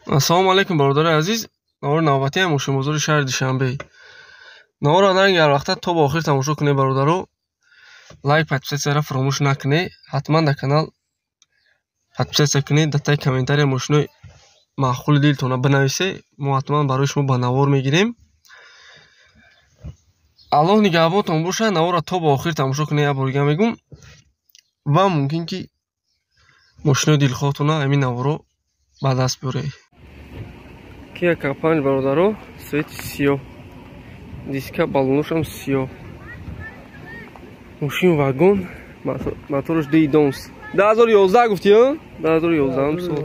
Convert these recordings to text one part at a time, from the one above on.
Ассалому алайкум, бародари азиз. Навори навбатиам мошинбозори шаҳри Душанбе. Наворро наранги ҳар вақта то ба охир тамошо кунед, бародаро. Лайк, подписатсияро фаромӯш накунед. Ҳатман дар канал подписатсия кунед, дар таги комментария мошинои маъқули дилтонро бинависед. Мо ҳатман барои шумо ба навор мегирем. Аллоҳ нигаҳбонтон бошад. Наворро то ба охир тамошо кунед, як бор дига мегӯм. Ва мумкин ки мошинои дилхоҳтонро ҳамин наворо ба даст биёред. Kia K5, бародаро, цвети сиёҳ, диска баллоношам сиёҳ, мошин вагон, мотораш Дейдонс. 2011 гуфтӣ, 2011 сол.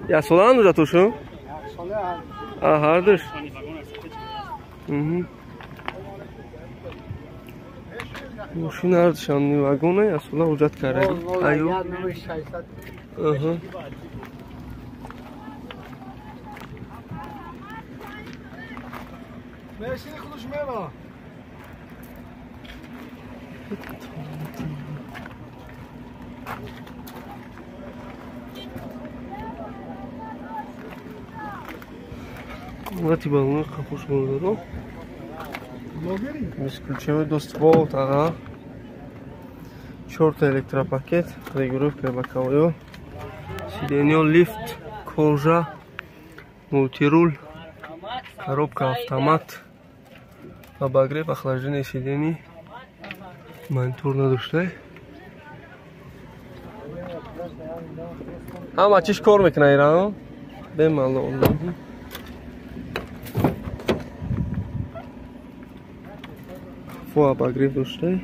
Як сола ҳанӯза тошу? Ҳардуш. Мошин ҳардушам вагона, як сола ҳуҷҷат кардаги. Аю. Лати баллони қапуш, бародаро. Бесключевой доступ, ага. Чорта электропакет, регулировка боковой, сиденье, лифт, кожа, мультируль, коробка автомат, обогрев, охлаждение сидений, монитор надошта. Ҳама чиш кор мекунад ира, бемалол. Фо обогрев дошта.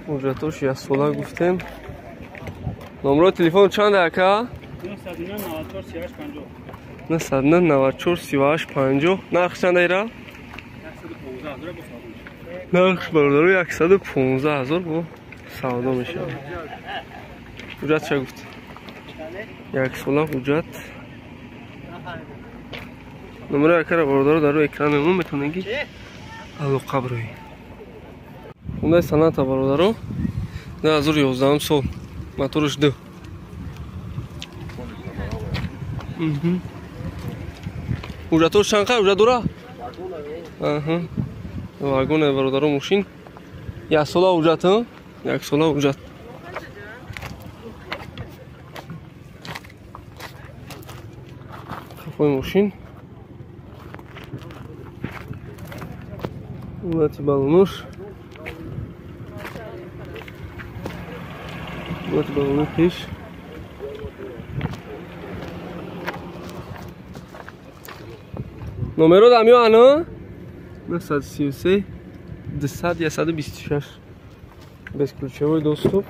Ҳуҷҷатош як сола гуфтем. Номрои телефон чанд ака? 994 38 50. Нарх чанд ира? Нархш, бародаро, 115 ҳазор бо савдо мешавад. Ҳуҷҷат ча гуфт? Як сола ҳуҷҷат. Номрои акара, бародаро, дар рӯи экран мемонад, метавонед ки алоқа бироед. Хундаи Соната, бародаро, 2011 сол, мотораш 2. Ҳуҷҷатош чанд қай ҳуҷҷат дора? Вагоне, бародаро, мошин. Як сола ҳуҷҷат, як сола ҳуҷҷат. Қафои мошин. Лати баллонош. Лати баллоно пеш. Номеро дамё ано? 933 200 126. Бесключевой доступ.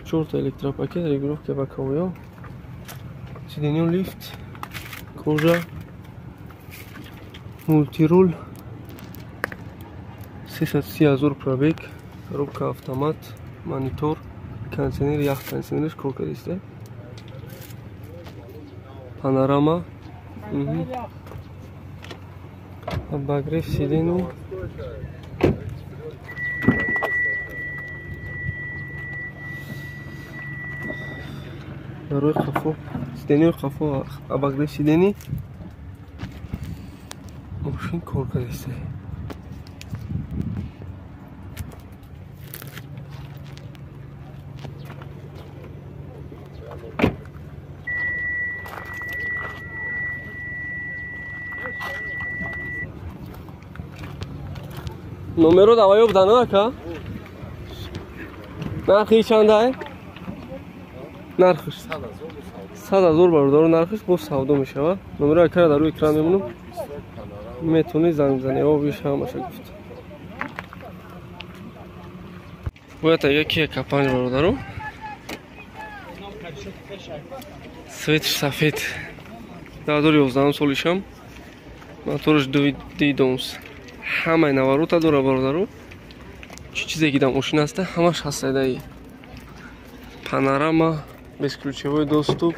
Чорта электропакет, регулировка боковой. Сиденье, лифт, кожа, мультируль. 330 ҳазор пробег, коробка автомат, монитор, кондиционер, ях кондиционерш кор кардиста. Панорама. Обогрев сидений. Барои қафо, сиденье қафо, обогрев сидений. Мошин кор кардиста. Номеро давай бдана ака? Нархи чанда? Нархш 100 ҳазор, бародаро, нархш бо савдо мешавад. Номеро акара дар рӯи экран мемонам. Метавонӣ занг бизанӣ. О, виш ҳамаша гуфт. Бояд яке K5, бародаро. Цветш сафед. 2011 солишам. Моторш дидомс. Ҳамаи наварота дора бародаро. Чӣ чизе ки дар мошин ҳаста, ҳамаш ҳастадаи. Панорама, бесключевой доступ.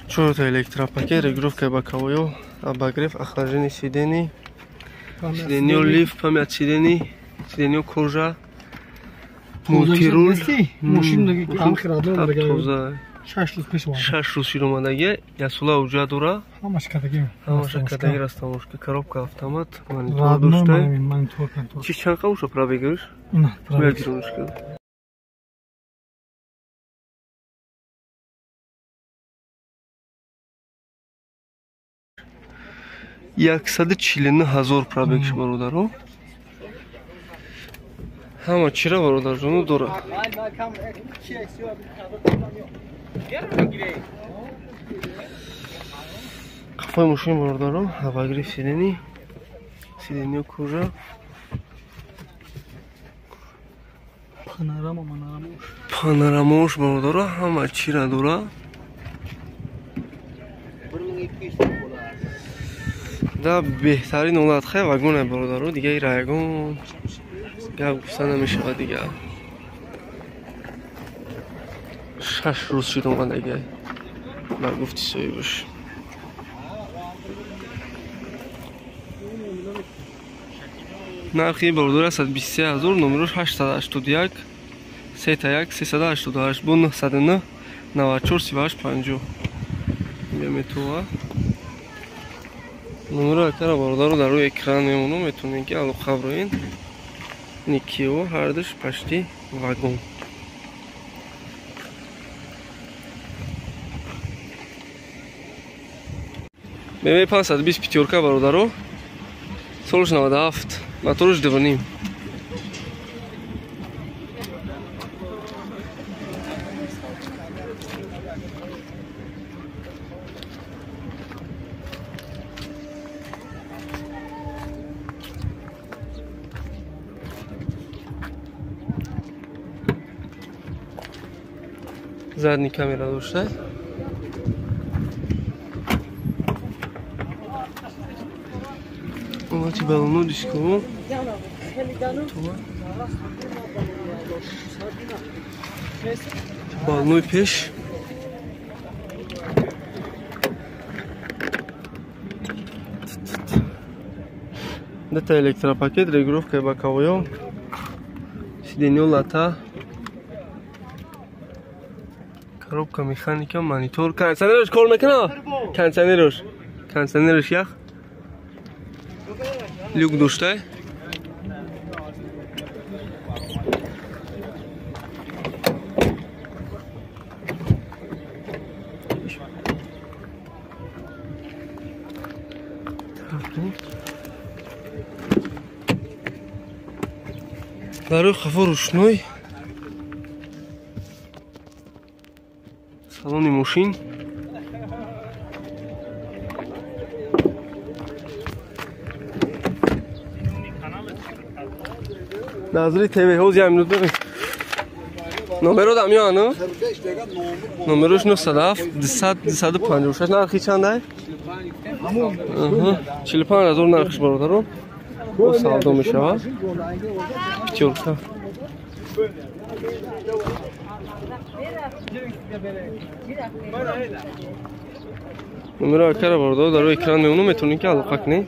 Чорта электропакет, регулировка боковой, обогрев, охлаждение сидений, сиденье лифт, память сидений, сиденье кожа, мультируль. Мошин 6 рӯз пеш омада. 6 рӯз шир омадаги, ясула уҷа дора. Ҳамаш кадаги. Ҳамаш кадаги растамошка, коробка автомат, монитор дошта. Монитор контрол. Чи чанд қавуша пробегаш? На, пробег. Яксаду чилину ҳазор пробегш бародаро. Ҳама чира бародарҷону дора. Қафои мошин бародаро, обогрев сидений, сиденье кожа, панорама, манорамош. Панорамош бародаро, ҳама чира дора. Да беҳтарин ҳолат хай вагоне бародаро, дига ира ягон гап гуфта намешавад дига. 6 рӯз шуд омадагай ба гуфти соҳибаш. Нархи бародаро 123 000, номерош 881 31 388 бо 909 94 38 50. Метова. Номеро акара бародаро дар рӯи экран мемонам, метавонед ки алоқа броен. Никио ҳардуш пашти вагон. BMW 520 пятёрка бародаро. Солш 97, моторш 2.5. Задний камера дошта. Олати балону дисково. Балони пеш. Дата электропакет, регулировка боковой. Сиденье лата. Коробка механика, монитор. Кондиционерш кор мекунад? Кондиционерш. Кондиционерш ях. Люк дошта. Барои хафо рӯшной. Салони мошин. Назри ТВ ҳоз як минут бибин. Номеро дам ё ану? Номерош 907 200 256. Нархи чандай? 45 ҳазор нархиш бародаро. Бо савдо мешавад. Пятёрка. Номеро акара бародаро дар рӯи экран мемонам, метавонед ки алоқа кунед.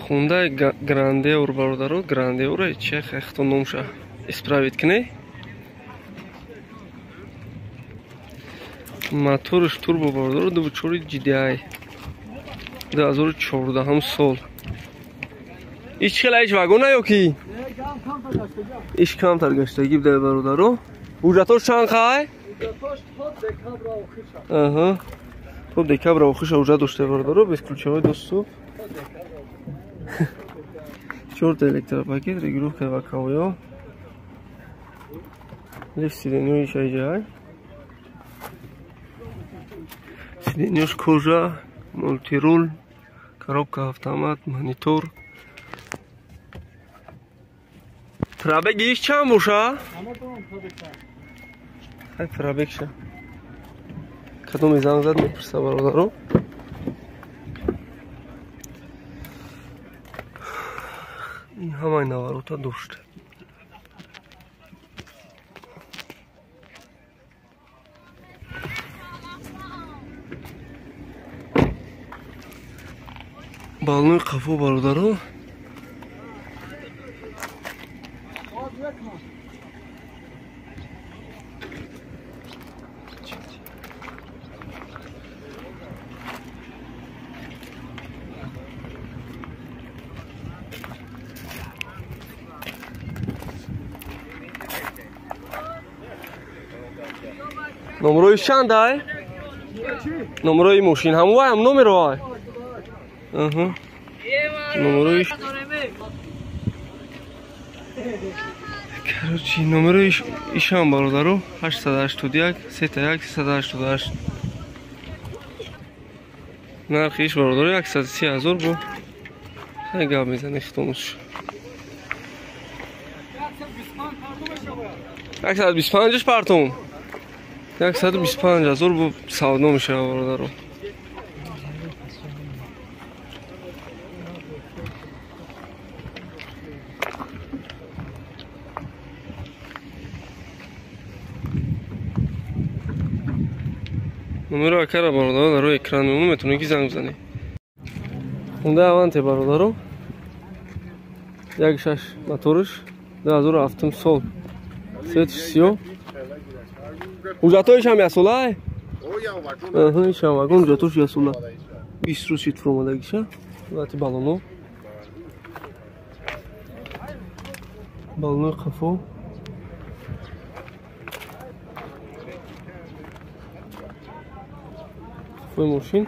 Хундай Грандеур бародаро, Грандеура чех эхто номша исправить кунед. Моторш турбо бародаро 2.4 GDI 2014 сол. Ич хела ич вагона ё ки? Иш камтар гаштагӣ буда бародаро. Ҳуҷҷатош чанд хай? Аҳа. То декабра охирша ҳуҷҷат дошта бародаро, бесключевой доступ. Чорта электропакет, регулировка боковой. Лифт сиденье ишайҷай. Сиденьёш кожа, мультируль, коробка автомат, монитор. Пробег иш чанд боша? Хай пробегша. Кадоме занг зад мепурса бародаро. ҳамаи наварота дошт. Балони қафо бародаро. Номерои чанд ай? Номерои мошин ҳамвай ҳам номеро ай? Номерои короче номерои ишам бародаро 881 31 388. Нархи иш бародаро 130 ҳазор бо хеле гап мезани хитонуш. 125 партум. 125 ҳазор бо савдо мешавад бародаро. Номеро акара бародаро дар рӯи экран мемонад, метавонед ки занг бизанед. Хондаи Аванте бародаро 1.6 моторш 2007 сол, цветш сиёҳ. Ҳуҷҷатҳоиш ҳам ясола? Ишам вагон ҳуҷҷатҳош ясола. 20 рӯз шид фуромадагиша. Ҳолати балоно. Балонои қафо. Қафои мошин.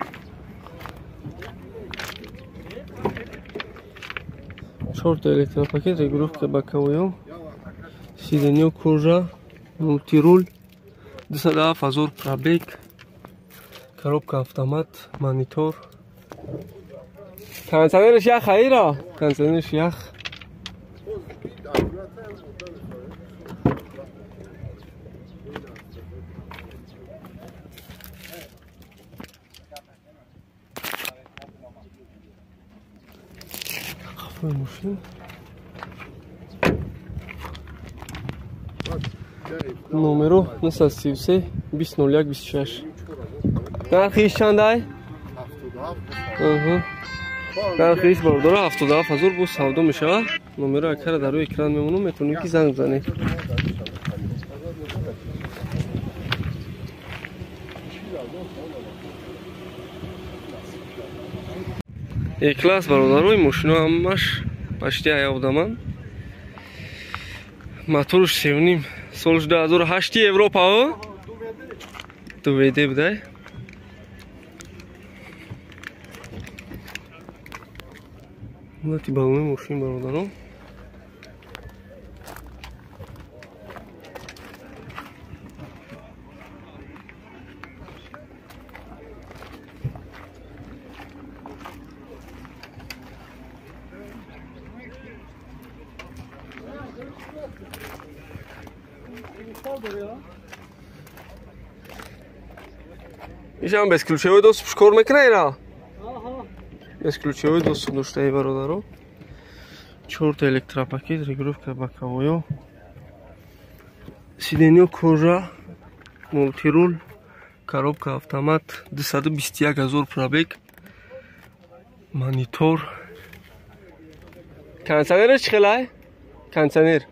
4 электропакет, регулировка боковоё, сиденьё кожа, мультируль, 207 ҳазор пробег, коробка автомат, монитор. Кондиционерш ях аира? Кондиционерш ях. Қафои мошин. Номеро 933 2001 26. Нархи иш чанд ай? Нархи иш бародаро 77 ҳазор бо савдо мешавад. Номеро акара дар рӯи экран мемонад, метавонед ки занг бизанед. Е-класс бародаро, ин мошино ҳамаш почти ая одаманд. Моторш 3.5, солш 2008 Европа, о? 2WD будай. Ҳолати балони мошин бародаро. Ишам бесключевой доступ кор мекунад ира? Бесключевой доступ доштаи бародаро. 4 электропакет, регулировка боковоё, сиденьё кожа, мультируль, коробка автомат, 221 ҳазор пробег, монитор. Кондиционерш чӣ хел ай? Кондиционер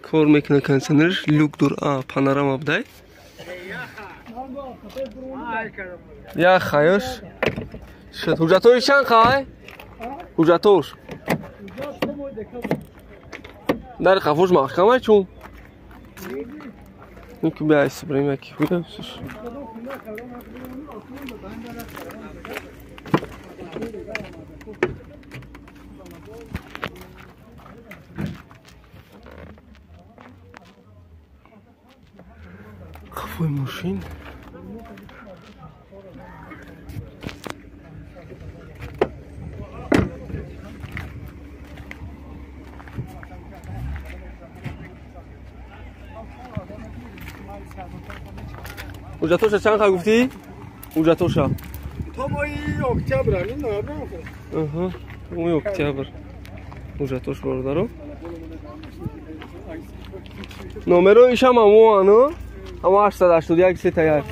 кор мекунад, кондиционерш люк дор, панорама будай. Ях хаёш. Шуд. Ҳуҷҷатҳои чанд хай? Ҳуҷҷатҳош. Дар қафош маҳкам ай чун? Ки биай сибрем яки худа. Қафои мошин. Ҳуҷҷатоша чанд ха гуфтӣ? Ҳуҷҷатоша? То моҳи октябр, ҳамин ноябр. Аҳа, то моҳи октябр. Ҳуҷҷатош бародаро. Номеро ишам амо ану? Амо 881 31.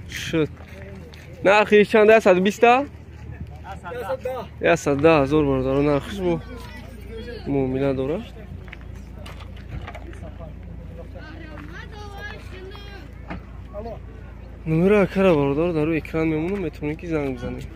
Шуд. Нархи чанд 120 та? 110 ҳазор бародаро нархиш бо муомила дорад. Номеро акара бародаро дар рӯи экран мемонам, метавонед ки занг бизанед.